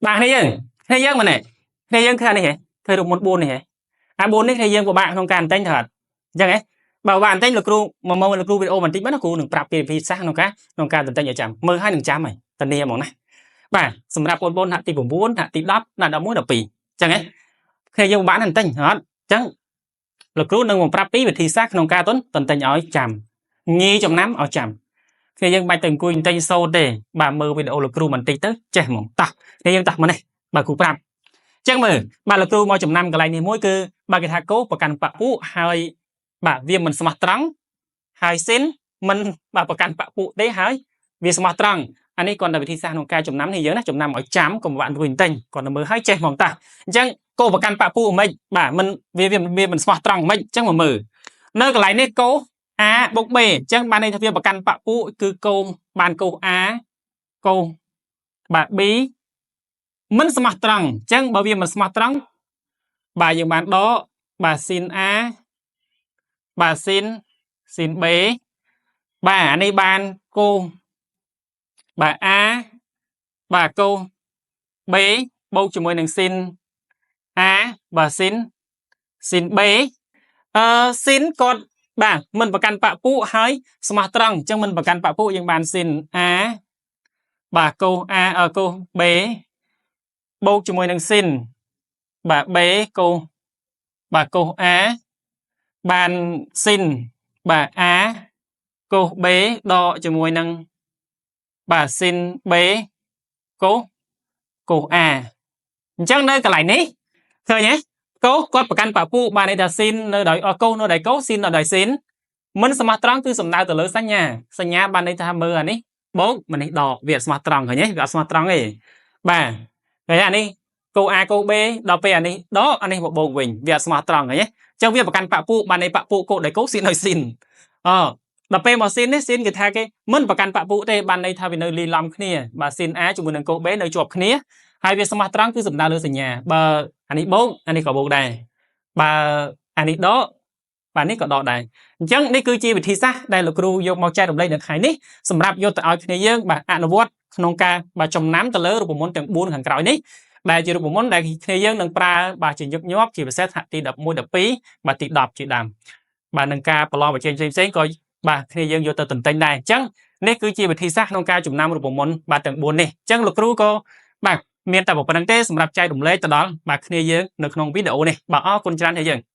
បាទគ្នាយើងគ្នាយើងមែនទេគ្នាយើងឃើញនេះហ៎ឃើញរូបមន្ត4នេះហ៎អា4នេះគ្នាយើងពិបាកក្នុងការអន្ទិញត្រូវអត់អញ្ចឹងហ៎បើបាក់អន្ទិញលោកគ្រូមកមកលោកគ្រូវីដេអូបន្តិចមកណាគ្រូនឹងប្រាប់ពីវិធីសាស្ត្រក្នុងការទន្ទិញឲ្យចាំមើលហើយនឹងចាំហើយតានីហ្មងណាបាទសម្រាប់បងប្អូនថ្នាក់ទី9ថ្នាក់ទី10ថ្នាក់11 12អញ្ចឹងហ៎គ្នាយើងពិបាកណាស់អន្ទិញអត់អញ្ចឹងលោកគ្រូនឹងមកប្រាប់ពីវិធីសាស្ត្រក្នុងការទន្ទិញឲ្យចាំងាយចំណាំឲ្យចាំគ្នាយើងបាច់ទៅអង្គុយទន្ទិញសូត្រទេបាទមើលវីដេអូលោកគ្រូបន្តិចទៅចេះហ្មងតោះគ្នាយើងតោះមកនេះបាទគ្រូប្រាប់អញ្ចឹងមើលបាទលោកគ្រូមកចំណាំកន្លែងនេះមួយគឺបាទគេថាកោប្រកាន់បពុហើយបាទវាមិនស្មោះត្រង់ហើយសិនមិនបាទប្រកាន់បពុទេហើយវាស្មោះត្រង់អានេះគ្រាន់តែវិធីសាស្ត្រក្នុងការចំណាំនេះយើងណាចំណាំឲ្យចាំកុំបាក់អង្គុយទន្ទិញគ្រាន់តែមើលហើយចេះហ្មងតាអញ្ចឹងកោប្រកាន់បពុមិនបាទមិនវាវាមិនស្មោះត្រង់មិនអញ្ចឹងមកមើលនៅកន្លែងនេះកោ A បូក B អញ្ចឹងបានន័យថាវាប្រកាន់បពុគឺកោបានកោ A កោបាទ B មិនស្មោះត្រង់អញ្ចឹងបើវាមិនស្មោះត្រង់បាទយើងបានដកបាទ sin A បាទ sin B បាទអានេះបានកូបាទ A បាទកូ B បូកជាមួយនឹង sin A បាទ sin B អឺ sin គាត់បាទមិនប្រកាន់បពុហើយស្មោះត្រង់អញ្ចឹងមិនប្រកាន់បពុយើងបាន sin A បាទកូ A កូ B បូកជាមួយនឹង sin បាទ B កូបាទកូ A បាន sin បាទ A កូ B ដកជាមួយនឹងបាទ sin B កូកូ A អញ្ចឹងនៅកន្លែងនេះឃើញទេកូគាត់ប្រកាន់បពុបានន័យថា sin នៅដោយកូនៅដោយកូ sin នៅដោយ sin មិនស្មោះត្រង់គឺសំដៅទៅលើសញ្ញាសញ្ញាបានន័យថាមើលអានេះបូកម្នេះដកវាអត់ស្មោះត្រង់ឃើញទេវាអត់ស្មោះត្រង់ទេបាទឃើញអានេះកូ A កូ B ដល់ពេលអានេះដកអានេះមកបូកវិញវាអត់ស្មោះត្រង់ឃើញទេអញ្ចឹងវាប្រកាន់បពុបានន័យបពុកូដោយកូ sin ដោយ sin អដល់ពេលមក sin នេះ sin គេថាគេមិនប្រកាន់បពុទេបានន័យថាវានៅលីឡំគ្នាបាទ sin A ជាមួយនឹងកូ B នៅជាប់គ្នាហើយវាស្មោះត្រង់គឺសំដៅលើសញ្ញាបើអានេះបូកអានេះក៏បូកដែរបើអានេះដកបាទនេះក៏ដកដែរអញ្ចឹងនេះគឺជាវិធីសាស្ត្រដែលលោកគ្រូយកមកចែករំលែកនៅថ្ងៃនេះសម្រាប់យកទៅឲ្យគ្នាយើងបាទអនុវត្តក្នុងការបាទចំណាំទៅលើរូបមន្តទាំង4ខាងក្រោយនេះដែលជារូបមន្តដែលគ្នាយើងនឹងប្រើបាទជាញឹកញាប់ជាពិសេសថ្នាក់ទី11 12បាទទី10ជាដើមបាទនឹងការប្រឡងប្រជែងផ្សេងៗក៏បាទគ្នាយើងយកទៅទន្ទិញដែរអញ្ចឹងនេះគឺជាវិធីសាស្ត្រក្នុងការចំណាំរូបមន្តបាទទាំង4នេះអញ្ចឹងលោកគ្រូក៏បាទមានតែប៉ុណ្្នឹងទេសម្រាប់ចែករំលែកទៅដល់បាទគ្នាយើងនៅក្នុងវីដេអូនេះបាទអរគុណច្រើនគ្នាយើង។